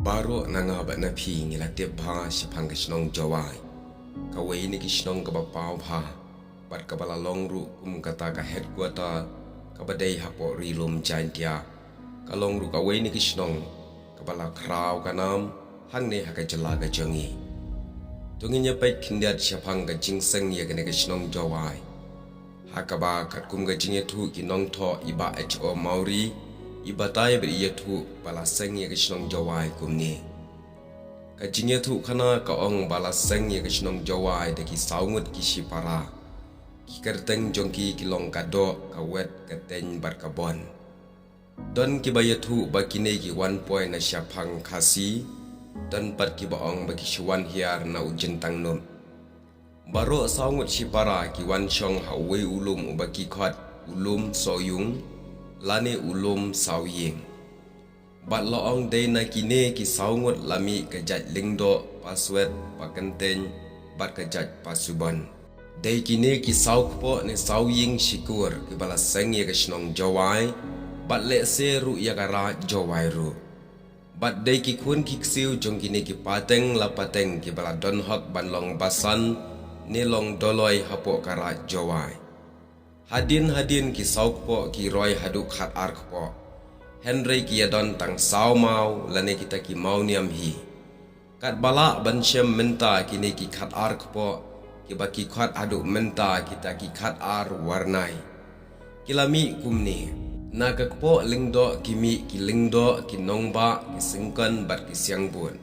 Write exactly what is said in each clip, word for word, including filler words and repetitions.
Baroh na nga bad na phi ngi la tip bha shaphang ka shnong Jowai, kawei na ki shnong kaba paw bha bad kaba la long ruh kum kata ka headquarter kaba dei hapoh Ri Lum Jaintia. Ka long ruh kawei na ki shnong kaba la khraw ka nam hangne ha ka jylla ka jong ngi. To ngin ïa peit khyndiat shaphang ka jingseng ïa kane ka shnong Jowai, ha kaba katkum ka jingïathuh ki nongthoh, i Bah H O Mawrie i batai bad i ïathuh ba la seng ïa ka shnong Jowai kumne. Ka jingïathuh khana ka ong ba la seng ïa ka shnong Jowai da ki saw ngut ki shipara. Ki kyrteng jong ki ki long ka Doh, ka Wet, ka Teng bad ka Bon. Don kiba ïathuh ba kine ki wan poi na shaphang Khasi, don pat kiba ong ba ki shu wan hiar na u Jyntang Nup. Baroh saw ngut shipara ki wan shong ha uwei u lum uba ki khot u Lum Sohiong lane u Lum Sawïing. Bad la ong dei na kine ki saw ngut la mih ka jait Lyngdoh, Paswet, Pakyntein bad ka jait Pasubon. Dei kine ki saw kpoh ne saw ïing shikur kiba la seng ïa ka shnong Jowai bad lehse ruh ïa ka raij Jowai ruh. Bad dei ki khun ki ksiew jong kine ki pateng la pateng kiba la don hok ban long basan ne long doloi hapoh ka raij Jowai. Hadien hadien ki saw kpoh ki roi haduh khat ar kpoh. Hynrei ki ïa don tang saw maw lane kita ki maw niam hi. Katba lah ban shem mynta kine ki khat ar kpoh kiba ki khot haduh mynta kita ki khat ar warnai. Ki la mih kumne. Na ka kpoh Lyngdoh ki mih ki Lyngdoh, ki Nongbah, ki Syngkon bad ki Siangbud.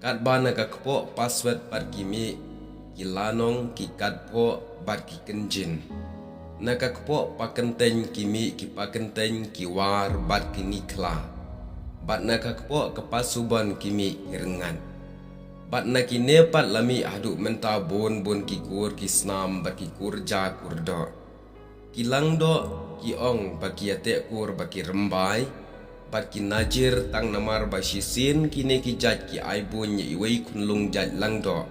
Katba na ka kpoh Paswet pat ki mih ki Lanong, ki Katphoh bad ki Kynjin. Na ka kpoh Pakyntein ki mih ki Pakyntein, ki War bad ki Nikhla. Bad na ka kpoh ka Pasubon ki mih ki Ryngat. Bad na kine pat la mih haduh mynta bun bun ki kur ki snam bad ki kur ja kur doh. Ki Langdoh ki ong ba ki ïateh kur ba ki rymbai bad ki najir tang namar ba shisien kine ki jait ki ai buiñ ïa iwei khunlung jait Langdoh.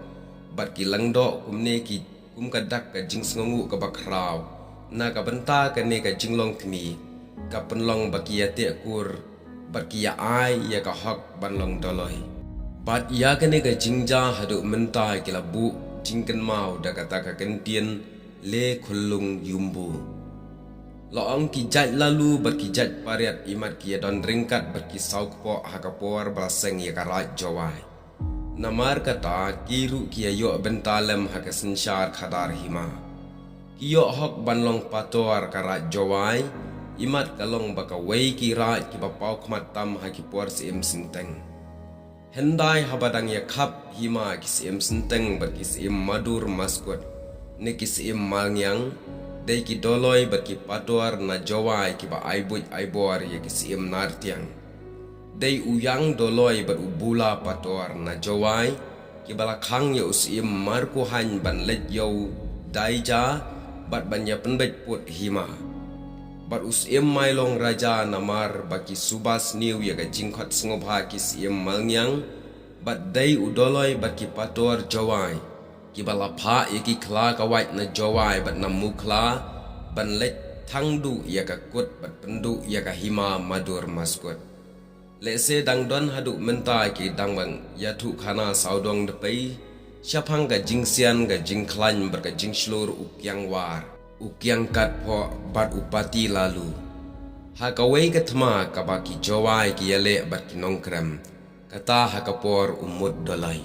Bad ki Langdoh kumne ki kum ka dak ka jingsngewnguh kaba khraw na ka bynta kane ka jinglong kmie, ka pynlong ba ki ïateh kur bad ki ïa ai ïa ka hok ban long doloi. Bad ïa kane ka jingjia haduh mynta ki la buh jingkynmaw da kata ka kyntien le khunlung yumbu. La ong ki jait Lalu bad ki jait Pariat imat ki ïa don ryngkat bad ki saw kpoh ha ka por ba la seng ïa ka raij Jowai. Namar kata ki ruh ki ïa ïoh bynta lem ha ka synshar khadar hima. Ki ïoh hok ban long pator ka raij Jowai, imat ka long ba kawei ki raij kiba paw khmat tam ha ki por Syiem Synteng. Hyndai haba dang ïa khap hima ki Syiem Synteng bad ki Syiem Madur Maskut ne ki Syiem Malngiang, dei ki doloi bad ki pator na Jowai kiba ai buit ai bor ïa ki Syiem Nartiang. Dei u Ïang Doloi bad u Bula Pator na Jowai kiba la khang ïa u Syiem Markuhaiñ ban leit ïew daija bad ban ïa pynbeit put hima. Bad u Syiem Mailong Raja namar ba ki suba sniew ïa ka jingkhot sngewbha ki Syiem Malngiang, bad dei u Doloi bad ki pator Jowai kiba la phah ïa ki khla ka wait na Jowai bad na Mukhla ban leit thang duh ïa ka kut bad pynduh ïa ka hima Madur Maskut. Lehse dang don haduh mynta ki dang ban ïathuh khana sawdong dpei shaphang ka jingsian ka jingkhlaiñ bad ka jingshlur u Kiang War, u Kiang Katphoh bad u Pati Lalu. Ha kawei ka thma kaba ki Jowai ki ïaleh bad ki Nongkrem, kata ha ka por u Mut Doloi.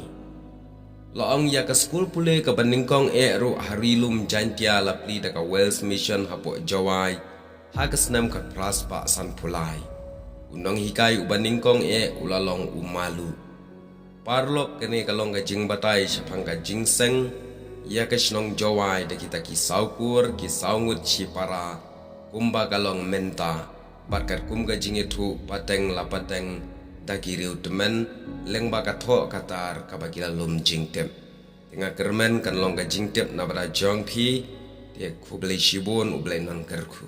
La ong ïa ka skul pule kaba nyngkong eh ruh ha Ri Lum Jaintia la plie da ka Wells Mission hapoh Jowai ha ka snem khatphra spah sanphew lai. U nonghikai uba nyngkong eh u la long u Malu. Paralok, kane ka long ka jingbatai shaphang ka jingseng ïa ka shnong Jowai da kita ki saw kur ki saw ngut shipara kumba ka long mynta. Bad katkum ka jingïathuh pateng la pateng da ki riew tymmen lyngba ka thoh ka tar kaba ki la lum jingtip. Te nga kyrmen kan long ka jingtip na bynta jong phi. Te khublei shibun, U Blei un kyrkhu.